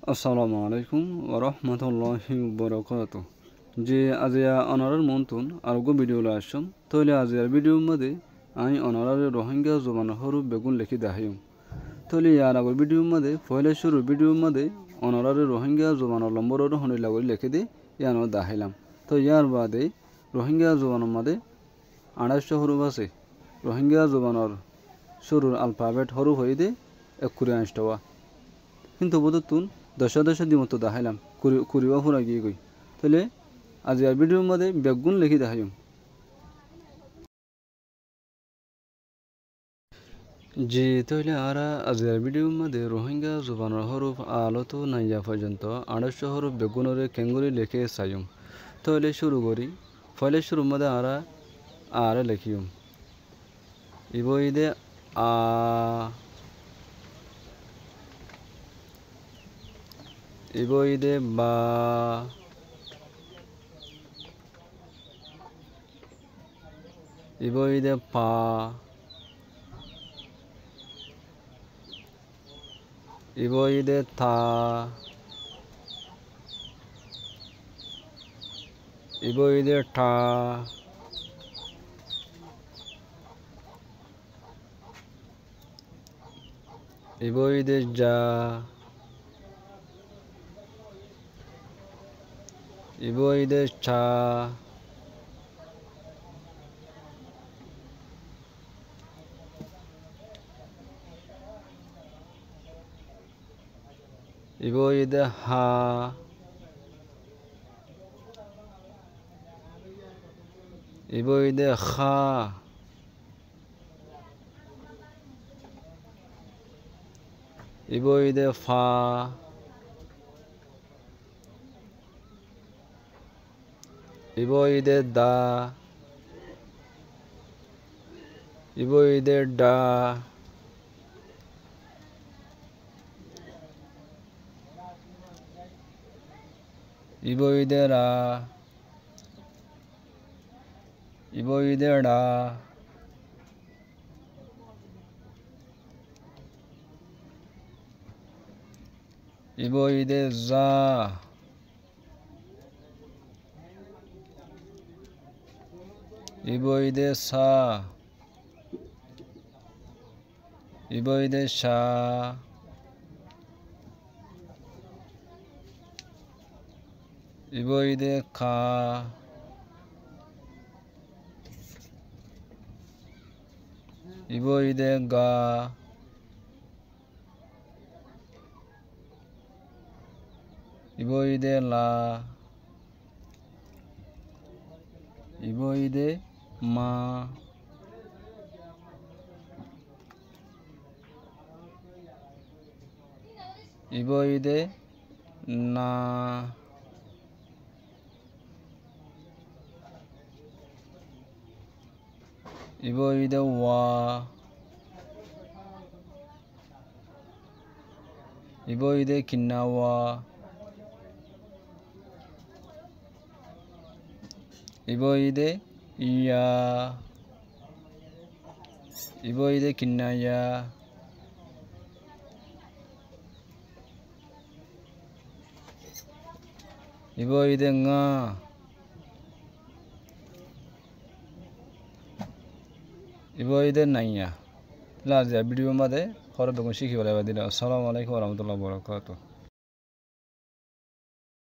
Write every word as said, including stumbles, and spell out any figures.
Assalamu alaikum warahmatulláhi wabarakátuhu. Ji, aziya onorár muúntu areggúa bídiyo loi aiccúm. Tóile aziyar bídiyor modé aññí onoráre Ruáingga zubanor hóruf beggún lekí deháiyum. Tóile yar agor bídiyor modé, foóila cúrur bídiyor modé onoráre Ruáingga zubanor lombór óre hondilla gorí leké dé, yían ó deháilam. Tói yar baade Ruáingga zubanor modé añçáiccúa hóruf asé. Ruáingga zubanor cúrur alfabet hóruf óiye dé ekkuri añctowá. Kintu bútottún doccúa doccúa dimattu deháilam, kuri, kuriwá fúrai giyé goi. Tóile aziyar bídiyor modé beggún lekí deháiyum. Ji, tóile añára aziyar bídiyor modé Ruáingga zubanor hóruf a lóti naiya foijjonto añçáiccúa hóruf beggúnoré keéngorí leké saiyum. Tóile cúru gorí. Foóila cúrur modé añára a re lekíyum. Ibá óiye dé a, ibá óiye dé ba, ibá óiye dé pa, ibá óiye dé ta, ibá óiye dé tha, ibá óiye dé ja, ibá óiye dé ca, ibá óiye dé ha, ibá óiye dé ha, ibá óiye dé fa, ibá óiye dé da, ibá óiye dé da, ibá óiye dé ra, ibá óiye dé ra, ibá óiye dé za, ibá óiye dé sa, ibá óiye dé ca, ibá óiye dé ka, ibá óiye dé ga, ibá óiye dé la, ibá óiye dé ma, ibá óiye dé na, ibá óiye dé wa, ibá óiye dé kinna wa, ibá óiye dé ya, ibá óiye dé kinna ya, ibá óiye dé nga, ibá óiye dé naiya. Tóile aziya bídiyor modé hóruf beggún cíki félaiba dile. Assalamu alaikum warahmatulláhi wabarakátuhu.